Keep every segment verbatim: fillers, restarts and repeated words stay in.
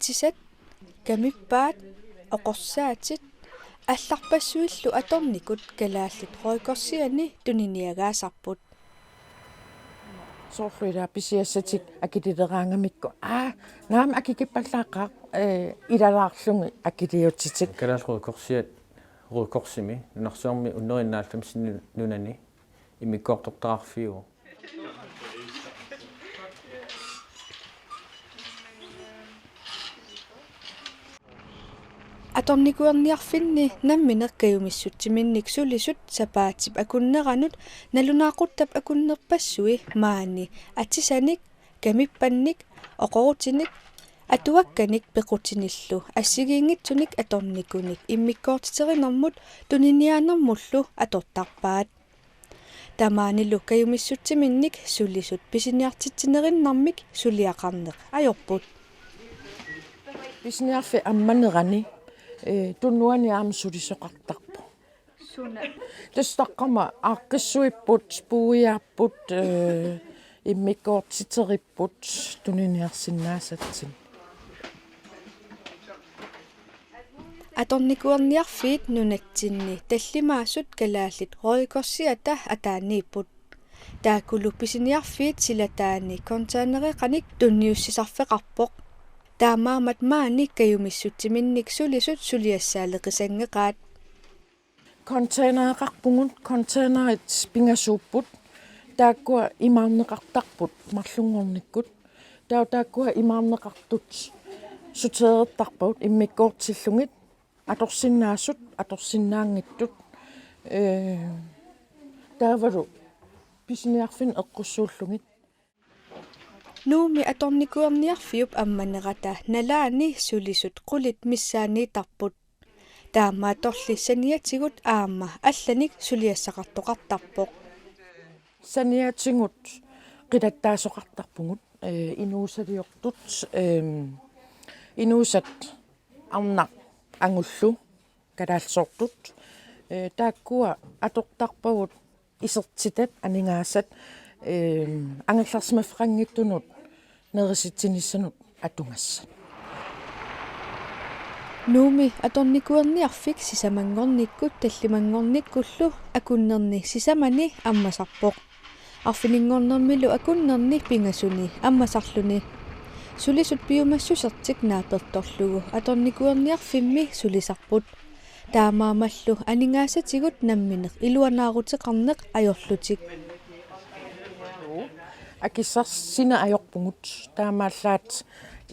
Atisat, kamippaat, oqorsaatit, allarpassuillu atornikut Kalaallit Røde Korsiani tuniniagaasarput. Soorlu ila pisiassatik akilileraangamikku. Aa, naamik akikippallaaqaaq, ee, ilalaarlugit akiliutitik. Kalaallit Røde Korsiat, Røde Korsimi, nunarsuarmi hundrede enoghalvfems nunani immikkoortortaqarfiuvoq. Atornikuerniarfinni nammineq kajumissutsiminnik sulisut sapaatip akunneranut nalunaaquttap akunnerpassui maani atisanik, kamippannik, oqorutinik, atuakkanik pequtinillu assigiinngitsunik atornikunik immikkoortiterinermut tuniniaanermullu atortarpaat. Tamaanilu kajumissutsiminnik sulisut pisiniartitsinerinnarmik suliaqarneq ajorput. Pisiniarfik ammanerani, ee, tunuani aamma sulisoqartarpoq. Suna. Tassa taqqama aaqqissuipput, puuiaapput, ee, immikkoortiteripput tuniniarsinnaasatsinnik. Atornikuerniarfiit nunatsinni tallimaasut Kalaallit Røde Korsiata ataaniipput. Taakkulu pisiniarfiit silataani containereqanik tunniussisarfeqarpoq. Taamaammat maani kajumissutsiminnik sulisut suliassaaleqisanngeqaat. Containereqarpugut, containerit pingasuupput, taakkua imaarneqartarput marlunngornikkut. Taava taakkua imaarneqartut sorterertarpagut immikkoortillugit, atorsinnaasut, atorsinnaanngitsut, ee, taavalu pisiniarfinni eqqussuullugit. Nuummi atornikuerniarfiup ammanerata nalaani sulisut qulit missaanniittarput. Taamaattorli saniatigut aamma allanik suliassaqartoqartarpoq. Saniatigut qilattaasoqartarpugut, ee, inuusaliortut, eem, inuusat arnaq angullu kalaallisoortut, ee, taakkua atortarpagut isertitat aningaasat, eem, angerlarsimaffeqanngitsunut nerisitsinissanut atugassat. Nuummi atornikuerniarfik sisamanngornikkut tallimanngornikkullu akunnerni sisamani ammasarpoq. Arfininngornermilu akunnerni pingasuni ammasarluni. Sulisut piumassusertik naapertorlugu atornikuerniarfimmi sulisarput. Taamaammallu aningaasatigut nammineq iluanaaruteqarneq ajorlutik. Akissarsineq ajorpugut, taamaallaat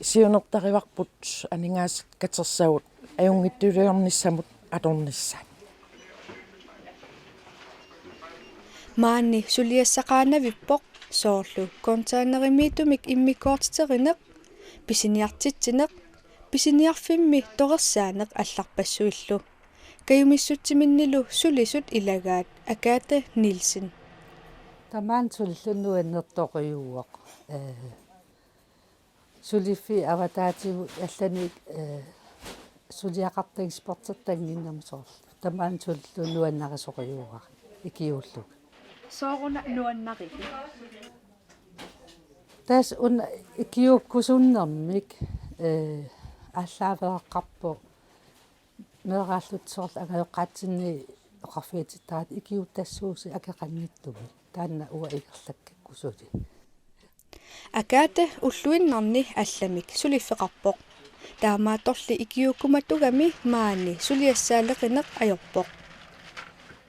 siunertarivarput aningaasat katersagut ajunngitsuliornissamut atornissaat. Maani suliassaqaanavippoq soorlu containerimiittumik immikkoortiterineq, pisiniartitsineq, pisiniarfimmi torersaaneq allarpassuillu. Kajumissutsiminnilu sulisut ilagaat Agathe Nielsen. Tamaani sulilluni nuannertorujuuvoq. Ee, suliffiit avataatigut allanik, ee, suliaqartagit sportertannginnami soorlu. Tamaani sulilluni nuannarisorujuuara ikiuullugu. Sooruna nuannarivit? Tassa una ikiuukkusunnermik, ee, aallaaveqarpoq meeraallutik soorlu angajoqqaatsinni oqarfigitsittaraat ikiuuttassuusi akeqanngitsumik. Taanna uanga ingerlakkakku suli. Agathe ulluinnarni allamik suliffeqarpoq. Taamaattorli ikiuukkumatugami maani suliassaaleqineq ajorpoq.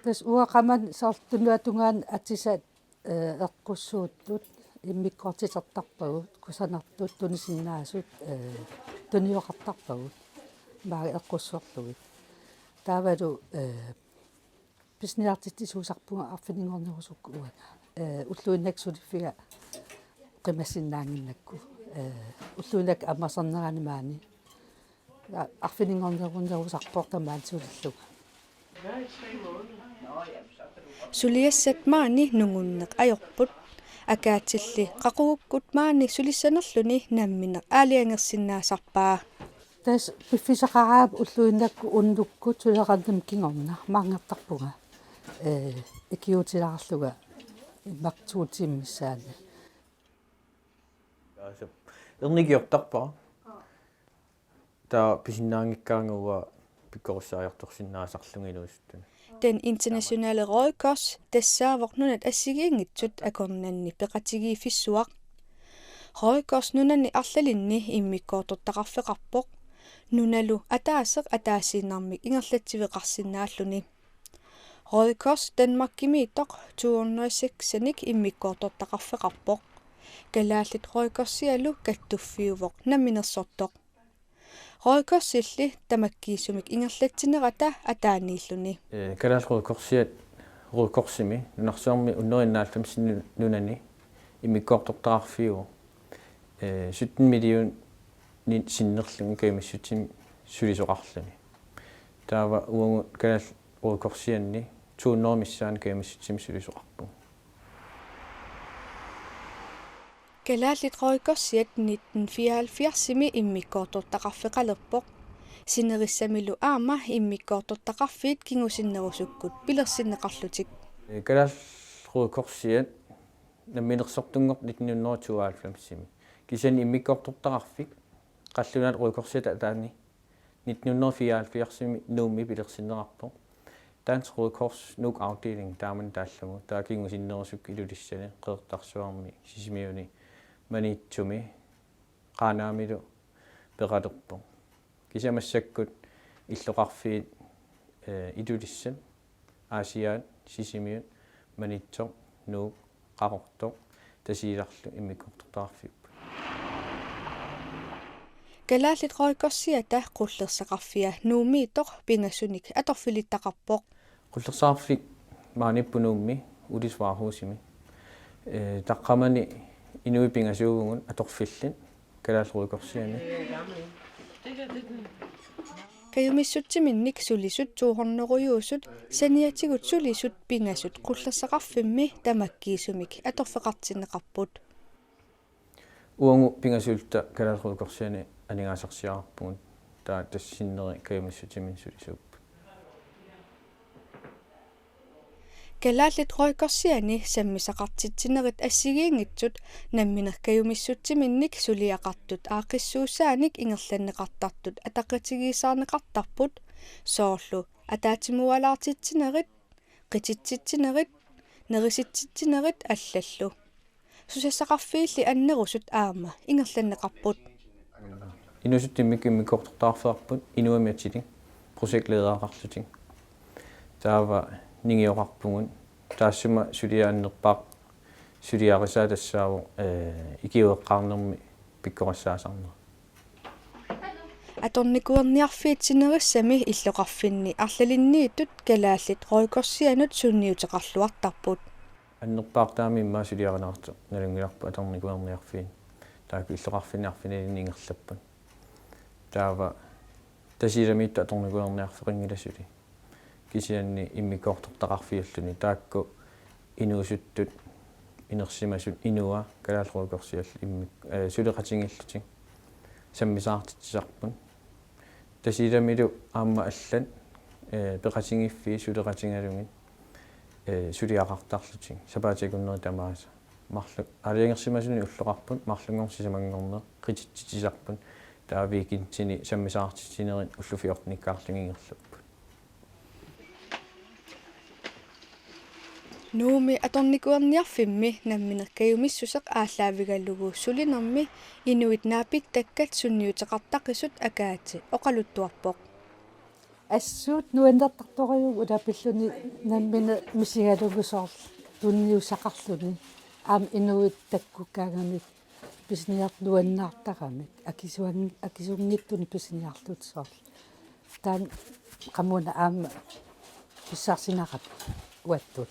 Tassa uanga qamani soorlu tunuatungaani atisat, ee, eqqussuuttut immikkoortitertarpagut, kusanartut tunisinnaasut, ee, tunioqartarpagut maani eqqussorlugit. Taavalu, ee, pisiniartitsisuusarpunga arfininngornerusukkut uanga. Ee, ulluinnarni suliffiga qimassinnaannginnakku. Ee, ulluinnarni ammasarnerani maani. Ja, arfininngornerunnerusarpoq tamaani sulillunga. Suliassat maani nungunneq ajorput. Agatheli qaqugukkut maani sulissanerluni nammineq aalajangersinnaasarpaa. Tassa piffissaqaraangat ulluinnakkut unnukkut suleqarnermut kingorna maanngartarpunga. Ee, ikiuutilaarlunga immaqa to timer missaani. Ernikiortarpara. Taava pisinnaanngikkaangat uanga pikkorissaajartorsinnaasarlunga inuusuttunut. Den Internationale Røde Kors tassaavoq nunat assigiinngitsut akornanni peqatigiiffissuaq. Røde Kors nunani arlalinni immikkoortortaqarfeqarpoq. Nunalu ataaseq ataasiinnarmik ingerlatsiveqarsinnaalluni. Røde Kors Danmarkimiittoq to hundrede og seks-inik immikkoortortaqarfeqarpoq. Kalaallit Røde Korsialu kattuffiuvoq namminersortoq. Røde Korsilli tamakkiisumik ingerlatsinerata ataaniilluni. Eh, Kalaallit Røde Korsiat Røde Korsimi nunarsuarmi hundrede enoghalvfems nunani immikkoortortaqarfiuvoq. Eh, sytten millionit sinnerlugit kajumissutsimik sulisoqarluni. Taava uagut Kalaallit Røde Korsianni to hundrede missaani kajumissutsimik sulisoqarpugut. Kalaallit Røde Korsiat nitten fireoghalvfjerdsimi immikkoortortaqarfeqalerpoq. Sinerissamilu aamma immikkoortortaqarfiit kingusinnerusukkut pilersinneqarlutik. Kalaallit Røde Korsiat namminersortunngortoq nitten hundrede tooghalvfemsimi. Kisianni immikkoortortaqarfik qallunaat Røde Korsiata ataani nitten hundrede fireoghalvfjerdsimi Nuummi pilersinneqarpoq. Dansk Røde Kors Nuuk afdeling taamani taallugu, taava kingusinnerusukkut Ilulissani, Qeqertarsuarmi, Sisimiuni, Maniitsumi, Qaanaamilu peqalerpoq. Kisianni massakkut illoqarfiit, eh, Ilulissat, Aasiaat, Sisimiut, Maniitsoq, Nuuk, Qaqortoq, Tasiilarlu immikkoortortaqarfiupput. Kalaallit Røde Korsiata qullersaqarfia Nuummiittoq pingasunik atorfilittaqarpoq. Qullersaqarfik maaniippoq Nuummi Ulis Warehusimi. Eh, taqqamani inuit pingasuuvugut atorfillit Kalaallit Røde Korsiani. Kajumissutsiminnik sulisut to hundredejuusut saniatigut sulisut pingasut qullersaqarfimmi tamakkiisumik atorfeqartinneqarput. Uagut pingasulluta Kalaallit Røde Korsiani aningaasarsiaqarpugut, taava tassa sinneri kajumissutsiminnik sulisuupput. Kalaallit Røde Korsiani sammisaqartitsinerit assigiinngitsut nammineq kajumissutsiminnik suliaqartut aaqqissuussaanik ingerlanneqartartut ataqatigiissaarneqartarput, soorlu ataatsimuualaartitsinerit, qititsitsinerit, nerisitsitsinerit allallu. Susassaqarfiilli annerusut aamma ingerlanneqarput. Inuusuttut immikkut immikkoortortaqarfeqarput Inuamit atilik, projektledereqarlutik. Taava ningioqarpugut. Taassuma suliaq annerpaaq suliarisaa tassaavoq, eh, ikiueqqaarnermi pikkorissaasarnera. Atornikuerniarfiit sinerissami illoqarfinni arlalinniittut kalaallit Røde Korsianut sunniuteqarluartarput. Annerpaartaami immaqa suliarineqartoq nalunngilarput atornikuerniarfiit. Taakku illoqarfinni arfinilinni ingerlapput. Taava Tasiilamiittut atornikuerniarfeqanngilaq suli. Kisianni immikkoortortaqarfiulluni taakku inuusuttut inersimasut inua Kalaallit Røde Korsiallu immik-, eh, suleqatigiillutik sammisaartitsisarput. Tasiilamilu aamma allat, eh, peqatigiiffiit suleqatigalugit, eh, suliaqartarlutik sapaatip akunneri tamaasa. Marluk aalajangersimasunik ulloqarput, marlunngorneq sisamanngorneq qititsitsisarput, taava weekendini sammisaartitsinerit ullut fjortenikkaarlugit ingerlapput. Nuummi atornikuerniarfimmi nammineq kajumissuseq aallaavigalugu sulinermi inuit naapittakkat sunniuteqartaqisut Agathe oqaluttuarpoq. Assut nuannertartorujuk ulapilluni nammineq misigalugu soorlu tunniussaqarluni. Aamma inuit takkukkaangamik pisiniartut nuannaartaramik. Akisuan-, akisunngitsunik pisiniarlutik soorlu. Taanna qamuuna aamma pissarsinarami uattut.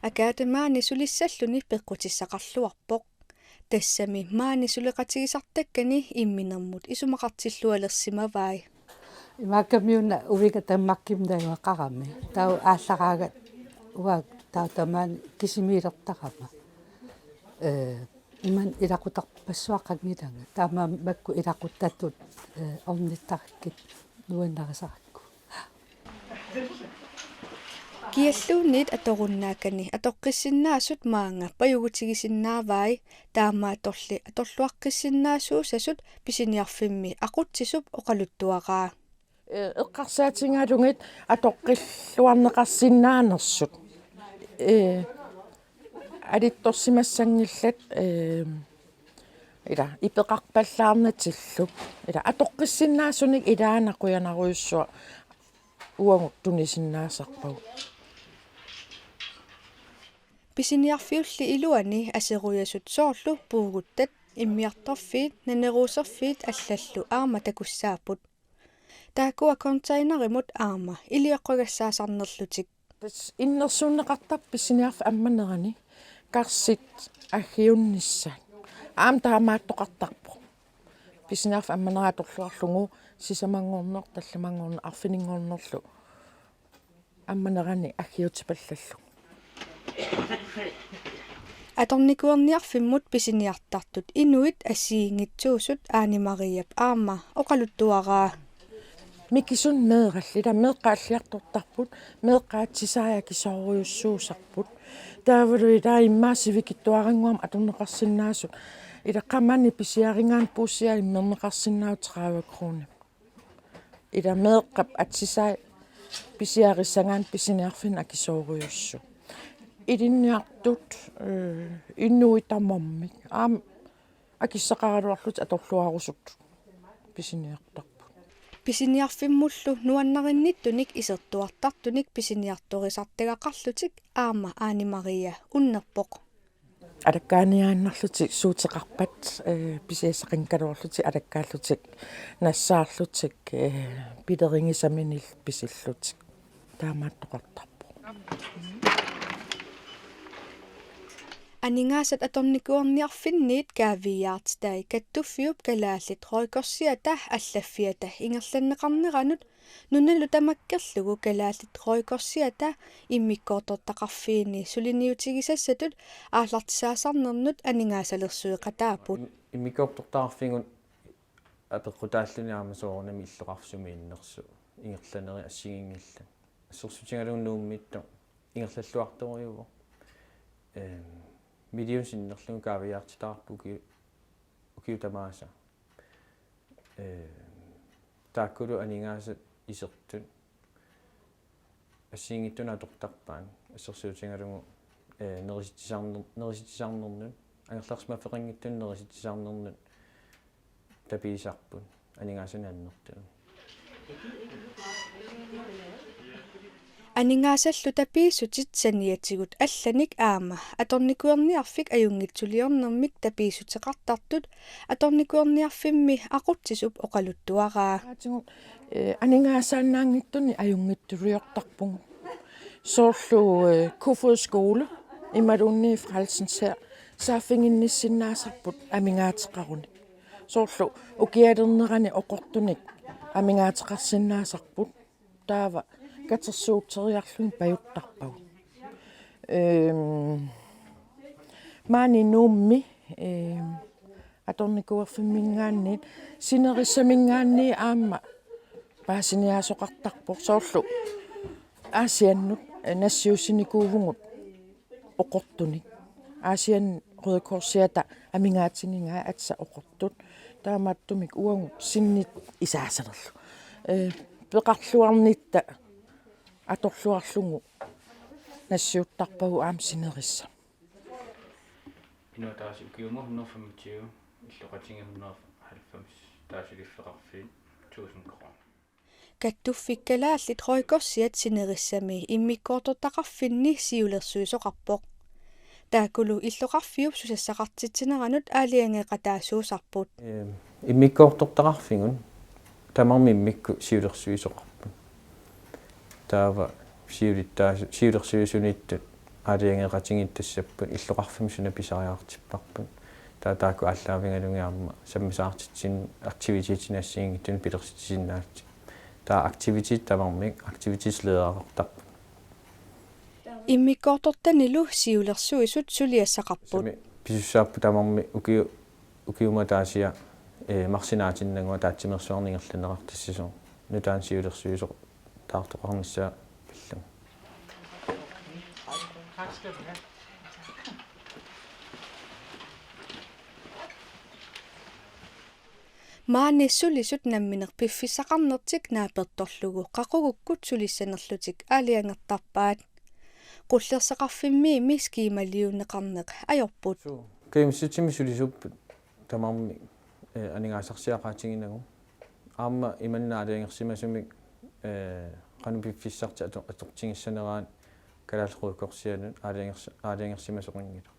Agathe maani sulissalluni peqqutissaqarluarpoq. Tassami maani suleqatigisartakkani imminermut isumaqartillualersimavai. Imaakkamiuna uiga Danmarkimut najugaqarami. Taava aallaraagat uanga taava tamaani kisimiilertarama. Eh, imannak ilaqutarpassuaqanngilanga. Taamaammat makku ilaquttatut, eh, ornittarakkit nuannarisarakku. Kialluunniit atorunnaakani atoqqissinnaasut maanga pajugutigisinnaavai, taamaattorli atorluaqqissinnaasuusasut pisiniarfimmi aqutsisup oqaluttuaraa. Ee, eqqarsaatigalugit atoqqilluarneqarsinnaanersut. Ee, alittorsimassanngillat, ee, ila ipeqarpallaarnatillu. Ila atoqqissinnaasunik ilaana qujanarujussuaq uagut tunisinnaasarpagut. Pisiniarfiulli iluani aserujasut soorlu puuguttat, immiartorfiit, naneruuserfiit allallu aamma takussaapput. Taakkua containerimut aamma ilioqqagassaasarnerlutik. Tassa innersuunneqartarpoq pisiniarfik ammanerani karsit aggiunnissaat. Aamma taamaattoqartarpoq. Pisiniarfik ammanera atorluarlugu sisamanngorneq, tallamanngorneq, arfininngornerlu ammanerani aggiutipallallugu. Atornikuerniarfimmut pisiniartartut inuit assigiinngitsuusut Aani Mariap aamma oqaluttuaraa. Mikisut meerallit, ila meeqqat alliartortarput, meeqqat atisai akisoorujussuusarput. Taavalu ila immaqa sivikitsuarannguamik atorneqarsinnaasut. Ila qamani pisiarigaanni puussiaq immerneqarsinnaavoq tredive kroner. Ila meeqqap atisai pisiarissagaanni pisiniarfinni akisoorujussuuvoq. Ilinniartut, ee, inuit tamarmik aamma akissaqaraluarlutik atorluarusuttut pisiniartarput. Pisiniarfimmullu nuannarinnittunik isertuartartunik pisiniartorisartagaqarlutik aamma Aani Maria unnerpoq. Alakkaaniaannarlutik suuteqarpat, ee, pisiassaqanngikkaluarlutik alakkaallutik nassaarlutik, ee, pilerigisaminillu pisillutik. Taamaattoqartarpoq. Aningaasat atornikuerniarfinniit kaaviiaartitai Kattuffiup Kalaallit Røde Korsiata allaffiata ingerlanneqarneranut nunalu tamakkerlugu Kalaallit Røde Korsiata immikkoortortaqarfiini suliniutigisassatut aallartisaasarnernut aningaasalersueqataapput. Im-, immikkoortortaqarfigut apeqqutaalluni aamma soorunami illoqarfik sumi innersoq ingerlanerit assigiinngillat. Assersuutigalugu Nuummiittoq ingerlalluartorujuuvoq. Ehm, million sinnerlugu kaaviiaartitaqarpoq uki-, ukiut tamaasa. Ehm, taakkulu aningaasat isertut assigiinngitsunut atortarpaat. Assersuutigalugu, ee, nerisitsisarner-, nerisitsisarnernut, angerlarsimaffeqanngitsunut nerisitsisarnernut tapiisarput aningaasanik annertuumik. Aningaasallu tapiissutit saniatigut allanik aamma atornikuerniarfik ajunngitsuliornermik tapiissuteqartartut atornikuerniarfimmi aqutsisup oqaluttuaraa. Aatigut, ee, aningaasaannaanngitsunik ajunngitsuliortarpugut. Soorlu, ee, Kofoeds Skole imaluunniit Frelsens Hær saaffiginnissinnaasarput amigaateqarunik. Soorlu ukialernerani oqortunik amigaateqarsinnaasarput. Taava katersuuteriarlugit pajuttarpagut. Ehm, maani Nuummi, ehm, atornikuerfimminngaanniit, sinerissaminngaanniit aamma paasiniaasoqartarpoq soorlu Aasiannut, eh, nassiussinikuuvugut oqortunik. Aasian Røde Korsiata amigaatigigai atisat oqortut. Taamaattumik uagut sinnit isaasalerlu. Ee, peqarluarnitta atorluarlugu nassiuttarpagut aamma sinerissap. Inuk ataaseq ukiumut hundrede femogtyve, illoqatigiit hundrede halvfems, taava suliffeqarfiit tusind kroner. Kattuffik Kalaallit Røde Korsiat sinerissami immikkoortortaqarfinni siulersuisoqarpoq. Taakkulu illoqarfiup susassaqartitsineranut aalajangeeqataasuusarput. Ehm, immikkoortortaqarfigut tamarmik immikkut siulersuisoqarput. Taava siulittaasut, siulersuisuniittut aalajangeeqatigiittut tassaapput illoqarfimmi suna pisariaqartipparput. Taava taakku aallaavigalugit aamma sammisaartitsineq aktivitetinik assigiinngitsunik pilersitsisinnaavugut. Taava aktivitet tamarmik aktivitetsledereqartarput. Immikkoortortanilu siulersuisut suliassaqarput. Sumi pisussaapput tamarmik ukiu-, ukiumut ataasiaq, ee, marsip naatinnagu ataatsimeersuarneq ingerlanneqartassasoq nutaanik siulersuisoq taartoqarnissaa pillugu. Maani sulisut nammineq piffissaqarnertik naapertorlugu qaqugukkut sulissanerlutik aalajangertarpaat. Qullersaqarfimmiimmi skemaliunneqarneq ajorput. Suu, kajumissutsimi sulisuupput tamarmik, eh, aningaasarsiaqaatiginagu. Aamma imanna aalajangersimasumik, eh, qanoq piffissartik ato-, atortigissaneraat Kalaallit Røde Korsianut aalajangersi-, aalajangersimasoqanngilaq.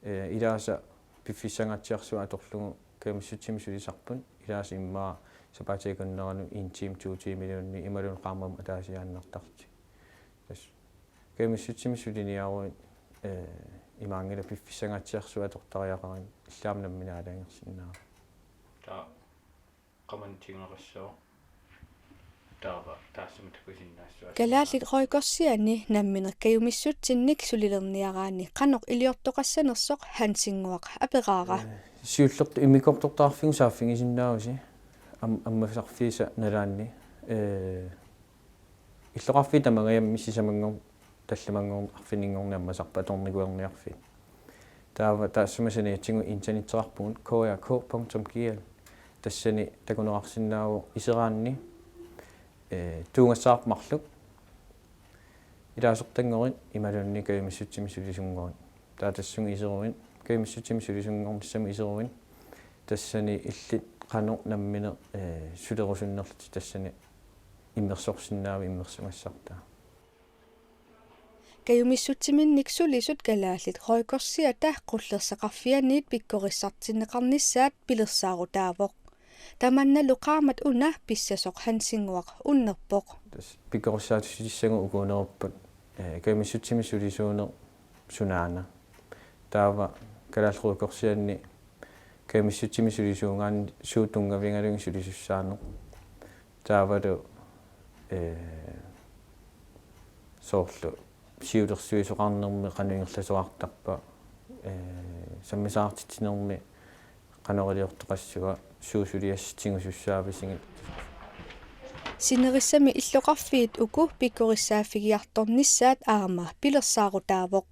Eh, ilaasa piffissangaatsiarsuaq atorlugu kajumissutsimi sulisarput, ilaasa immaqa sapaatip akunneranut en time, to timeliunni imaluunniit qaammammut ataasiaannartarlutik. Tassa kajumissutsimi suliniaruit, eh, imaanngilaq piffissangaatsiarsuaq atortariaqarami, illit aamma nammineq aalajangersinnaavat. Taava qamani tiguneqassaaq. Taava taassuma takusinnaassuaq. Kalaallit Røde Korsiani nammineq kajumissutsinnik sulilerniaraanni qanoq iliortoqassanersoq Hansinnguaq aperaara. Eh, siullertut immikkoortortaqarfigut saaffigisinnaavusi am-, ammasarfiisa nalaanni. Eh, illoqarfiit tamangajammik sisamanngorn-, tallimanngorn-, arfininngorneq ammasarput atornikuerniarfiit. Taava taassuma saniatigut internetteqarpugut K R K punktum G L. Tassani takuneqarsinnaavoq iseraanni, eh, tuugassaarput marluk, ilaasortanngorit imaluunniit kajumissutsimi sulisunngorit. Taava tassunga iseruit, kajumissutsimi sulisunngornissamut iseruit, tassani illit qanoq nammineq, eh, sulerusunnerlutit tassani immersorsinnaavat immersugassartaa. Kajumissutsiminnik sulisut Kalaallit Røde Korsiata qullersaqarfianiit pikkorissartinneqarnissaat pilersaarutaavoq. Tamannalu qaammat una pissasoq Hansinnguaq unnerpoq. Tassa pikkorissaartussutissagutta ukuunerupput, eh, kajumissutsimi sulisuuneq sunaana. Taava Kalaallit Røde Korsiani kajumissutsimi sulisuugaanni suut tunngavigalugit sulisussaaneq. Taavalu, eh, soorlu siulersuisoqarnermi qanoq ingerlasoqartarpa, eh, sammisaartitsinermi qanoq iliortoqassava, suut suliassat tigusussaavasigit. Sinerissami illoqarfiit uku pikkorissaaffigiartornissaat aamma pilersaarutaavoq.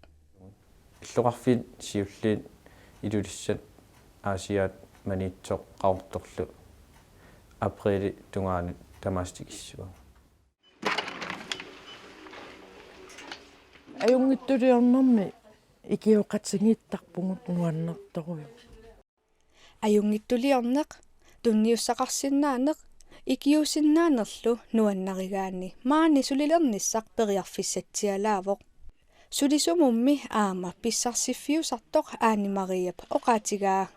Illoqarfiit siulliit Ilulissat, Aasiaat, Maniitsoq, Qaqortorlu apriilip tungaanut tamaasa tikissavagut. Ajunngitsuliornermi ikioqatigiittarpugut nuannertorujuk. Ajunngitsuliorneq, tunniussaqarsinnaaneq, ikiuussinnaanerlu nuannarigaanni maani sulilernissaq periarfissatsialaavoq. Sulisumummi aamma pissarsiffiusartoq Aani Mariap oqaatigaa.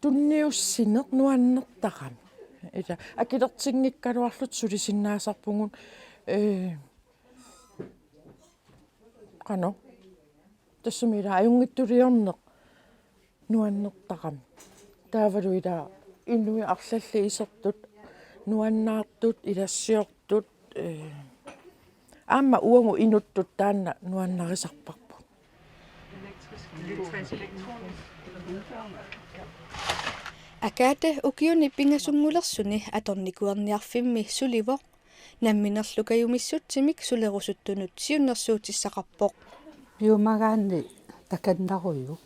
Tunniussineq nuannertarami. Ila akilertinngikkaluarluta sulisinnaasarpugut, eh, qanoq. Tassami ila ajunngitsuliorneq nuannertarami. Taavalu ila inuit arlallit isertut, nuannaartut, ilassiortut, eh, aamma uagut inuttut taanna nuannarisarparput. Agathe ukiuni pingasunngulersuni atornikuerniarfimmi sulivoq. Namminerlu kajumissutsimik sulerusuttunut siunnersuutissaqarpoq. Piumagaanni takannarujuk.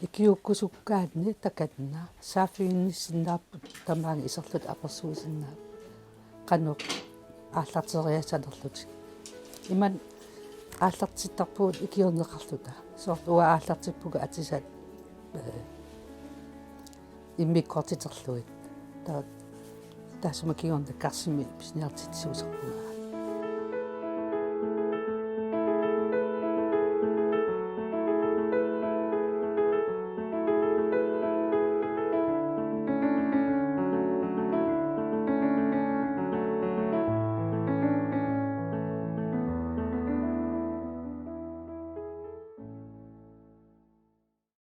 Ikiuukkusukkaanni takanna. Saaffiginnissinnaapput tamaanga iserluta apersuisinnaapput. Qanoq aallarteriassanerlutik. Imannak aallartittarpugut ikiorneqarluta. Soorlu uanga aallartippunga atisat, eh, immikkoortiterlugit. Ta-, taassuma kingorna karsimi pisiniartitsisuusarpunga.